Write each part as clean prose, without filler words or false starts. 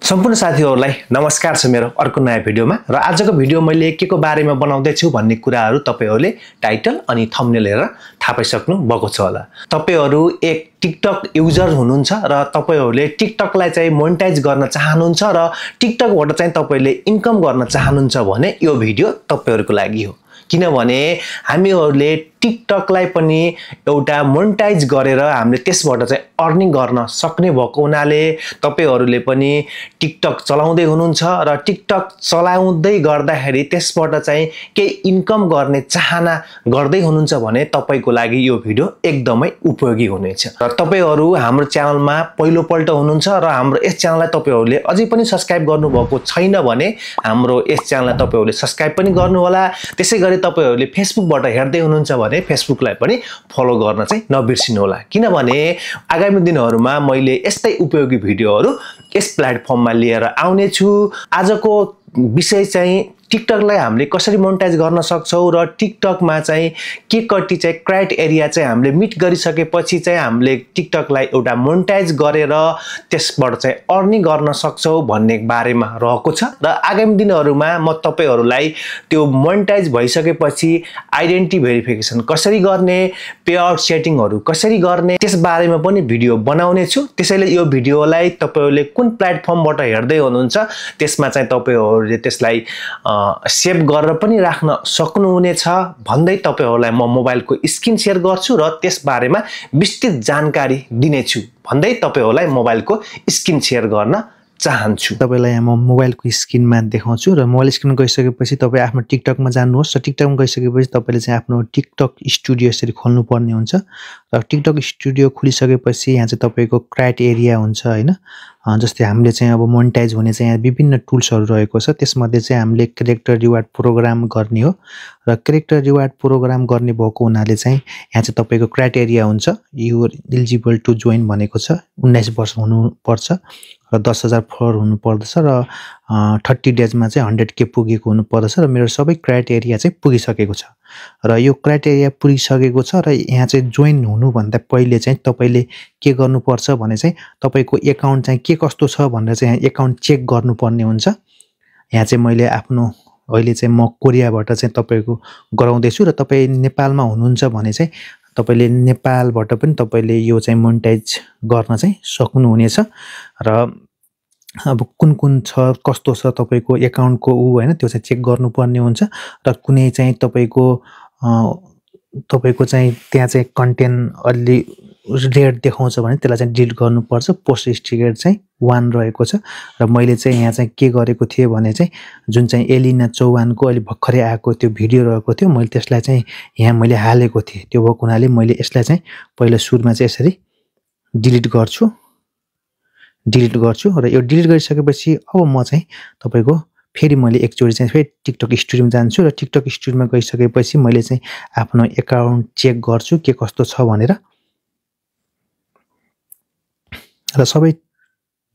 सम्पूर्ण साथीहरुलाई नमस्कार छ मेरो अर्को नयाँ भिडियोमा र आजको भिडियो मैले के को बारेमा बनाउँदै छु भन्ने कुराहरु तपाईहरुले टाइटल अनि थम्बनेल हेरेर थाहा पाइसक्नु भएको छ होला। तपाईहरु एक टिकटक युजर हुनुहुन्छ र तपाईहरुले टिकटकलाई चाहिँ मोनेटाइज गर्न चाहनुहुन्छ र टिकटकबाट चाहिँ तपाईले इन्कम गर्न चाहनुहुन्छ भने यो भिडियो तपाईहरुको लागि हो। किनभने हामीहरुले टिकटकलाई पनि एउटा मोनेटाइज गरेर हामीले त्यसबाट चाहिँ अर्निङ गर्न सक्ने भएको हुनाले तपाईहरुले पनि टिकटक चलाउँदै हुनुहुन्छ र टिकटक चलाउँदै गर्दाखेरि त्यसबाट चाहिँ केही इन्कम गर्ने चाहना गर्दै हुनुहुन्छ भने तपाईको लागि यो भिडियो एकदमै उपयोगी हुनेछ। र तपाईहरु हाम्रो च्यानलमा पहिलो पल्ट हुनुहुन्छ र हाम्रो यस च्यानललाई तपाईहरुले अझै पनि सब्स्क्राइब गर्नुभएको छैन भने हाम्रो यस च्यानललाई तपाईहरुले सब्स्क्राइब पनि गर्नु होला। त्यसैगरी तपाईहरुले फेसबुकबाट हेर्दै हुनुहुन्छ भने फेसबुकलाई पनि फलो गर्न चाहिँ नबिर्सिनु होला। किनभने आगामी दिनहरुमा मैले यस्तै उपयोगी भिडियोहरु यस प्लेटफर्ममा लिएर आउने छु। आजको विषय चाहिँ टिकटकलाई हामीले कसरी मोनेटाइज गर्न सक्छौं र टिकटकमा चाहिँ के कति चाहिँ क्राइटेरिया चाहिँ हामीले मिट गरिसकेपछि चाहिँ हामीले टिकटकलाई एउटा मोनेटाइज गरेर त्यसबाट चाहिँ अर्निङ गर्न सक्छौं भन्ने बारेमा रहेको छ। र आगामी दिनहरुमा म तपाईहरुलाई त्यो मोनेटाइज भइसकेपछि आइडेन्टिटी भेरिफिकेसन कसरी गर्ने, पेआउट सेटिङहरु कसरी गर्ने त्यस बारेमा पनि भिडियो बनाउने छु। त्यसैले यो भिडियोलाई तपाईहरुले कुन प्लेटफर्मबाट हेर्दै हुनुहुन्छ त्यसमा चाहिँ तपाईहरुले त्यसलाई सेभ गरेर पनि राख्न सक्नुहुनेछ भन्दै तपाईहरुलाई म मोबाइलको स्क्रिन शेयर गर्छु र त्यस बारेमा विस्तृत जानकारी दिनेछु भन्दै तपाईहरुलाई मोबाइलको स्क्रिन शेयर गर्न चाहन्छु। तपाईलाई म मोबाइलको स्क्रिनमा देखाउँछु र मोबाइल स्क्रिनमा गइसकेपछि तपाई आफ्नो टिकटकमा जानुहोस् र टिकटकमा गइसकेपछि तपाईले चाहिँ आफ्नो टिकटक स्टुडियो यसरी खोल्नु पर्ने हुन्छ र टिकटक स्टुडियो खुलिसकेपछि यहाँ चाहिँ तपाईको क्राइटेरिया हुन्छ हैन। जस्तै हामीले चाहिँ अब मोनेटाइज हुने चाहिँ यहाँ विभिन्न टुल्सहरु रहेको छ। त्यसमध्ये चाहिँ हामीले क्यारेक्टर रिवार्ड प्रोग्राम गर्ने हो र क्यारेक्टर रिवार्ड प्रोग्राम गर्ने भएको हुनाले चाहिँ यहाँ चाहिँ तपाईको क्राइटेरिया हुन्छ you are eligible to join भनेको छ 19 वर्ष हुनुपर्छ र 10,000 फलोअर हुनु पर्दछ र 30 डेजमा चाहिँ 100K पुगेको हुनु पर्दछ र मेरो सबै क्राइटेरिया चाहिँ पुगिसकेको छ। र यो क्राइटेरिया पुगिसकेको छ र यहाँ चाहिँ जोइन हुनु भन्दा पहिले चाहिँ तपाईले के गर्नुपर्छ भने चाहिँ तपाईको अकाउन्ट चाहिँ के कस्तो छ भनेर चाहिँ यहाँ अकाउन्ट चेक गर्नुपर्ने हुन्छ। यहाँ चाहिँ मैले आफ्नो अहिले चाहिँ म कोरियाबाट चाहिँ तपाईको गराउँदै छु र तपाई नेपालमा हुनुहुन्छ भने चाहिँ तपाईले नेपालबाट पनि तपाईले यो चाहिँ मोनेटाइज गर्न चाहिँ सक्नुहुनेछ। र अब कुन छ कस्तो छ तपाईको अकाउन्टको हैन त्यो चाहिँ चेक गर्नुपर्ने हुन्छ र कुनै चाहिँ तपाईको चाहिँ त्यहाँ चाहिँ कन्टेन्ट अलि रेड देखाउँछ भने त्यसलाई चाहिँ डिलिट गर्नुपर्छ। पोस्ट स्टिकर चाहिँ 1 रहेको छ र मैले चाहिँ यहाँ चाहिँ के गरेको थिए भने चाहिँ जुन चाहिँ एलिना चौहानको अलि भर्खरै आएको त्यो भिडियो रहेको थियो मैले त्यसलाई चाहिँ यहाँ मैले हालेको थिए। त्यो भएको हुनाले मैले यसलाई चाहिँ पहिला सुरुमा चाहिँ यसरी डिलिट गर्छु र यो डिलिट गरिसकेपछि अब म चाहिँ तपाईको फेरि मैले एकचोटी चाहिँ फेरि टिकटक स्टुडियोमा जान्छु र टिकटक स्टुडियोमा गइसकेपछि मैले चाहिँ आफ्नो अकाउन्ट चेक गर्छु के कस्तो छ भनेर र सबै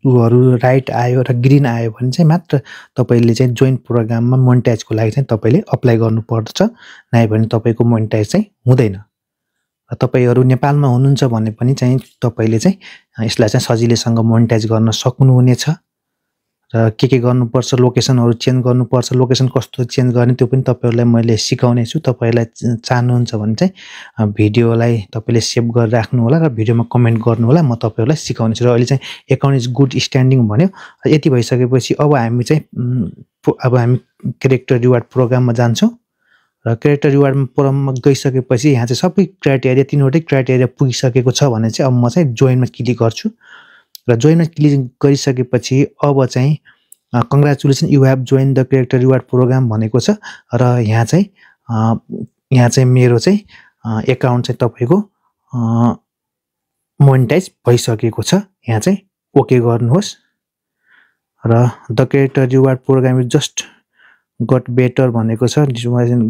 हरू राइट आयो र ग्रीन आयो भने चाहिँ मात्र तपाईले चाहिँ जोइन प्रोग्राममा मोनेटाइजको लागि चाहिँ तपाईले अप्लाई गर्नुपर्छ, नभए भने तपाईको मोनेटाइज चाहिँ हुँदैन। र तपाईहरु नेपालमा हुनुहुन्छ भने पनि चाहिँ तपाईले चाहिँ यसलाई चाहिँ सजिलैसँग मोनेटाइज गर्न सक्नुहुनेछ। र के गर्नुपर्छ लोकेसनहरु चेन्ज गर्नुपर्छ, लोकेसन कस्तो चेन्ज गर्ने त्यो पनि तपाईहरुलाई मैले सिकाउने छु। तपाईहरुलाई चाहनुहुन्छ भने चाहिँ भिडियोलाई तपाईले सेभ गरेर राख्नु होला र भिडियोमा कमेन्ट गर्नु होला, म तपाईहरुलाई सिकाउने छु। र अहिले चाहिँ अकाउन्ट इज गुड स्ट्यान्डिङ भन्यो। यति भइसकेपछि अब हामी क्यारेक्टर रिवार्ड प्रोग्राममा जान्छौं र क्यारेक्टर रिवार्ड प्रोग्राममा गइसकेपछि यहाँ चाहिँ सबै क्राइटेरिया तीनवटै क्राइटेरिया पुगिसकेको छ भने चाहिँ अब म चाहिँ जोइनमा क्लिक गर्छु र जोइनमा क्लिक गरिसकेपछि अब चाहिँ congratulation you have join the character reward program भनेको छ र यहाँ चाहिँ मेरो चाहिँ अकाउन्ट चाहिँ तपाईको मोनेटाइज भइसकेको छ। यहाँ चाहिँ ओके गर्नुहोस् र the character reward program is just got better भनेको छ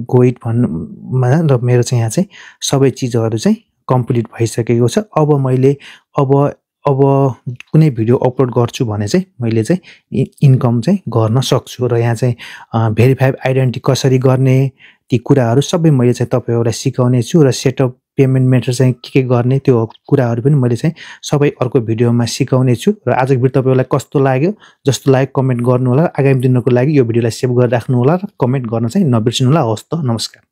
गो इट भन्नुमा र मेरो चाहिँ यहाँ चाहिँ सबै चीजहरु चाहिँ कम्प्लिट भइसकेको छ। अब मैले अब कुनै भिडियो अपलोड गर्छु भने चाहिँ मैले चाहिँ इन्कम चाहिँ गर्न सक्छु र यहाँ चाहिँ भेरिफाइड आइडेन्टिटी कसरी गर्ने ती कुराहरु सबै मैले चाहिँ तपाईहरुलाई सिकाउने छु र सेटअप पेमेन्ट मेथड चाहिँ के गर्ने त्यो कुराहरू पनि मैले चाहिँ सबै अर्को भिडियोमा सिकाउने छु। र आजको भिडियो तपाईहरुलाई कस्तो लाग्यो जस्तो लाग्यो कमेन्ट गर्नु होला। आगामी दिनको लागि यो भिडियोलाई सेभ गरेर राख्नु होला र कमेन्ट गर्न चाहिँ नबिर्सनु होला। हवस् त, नमस्कार।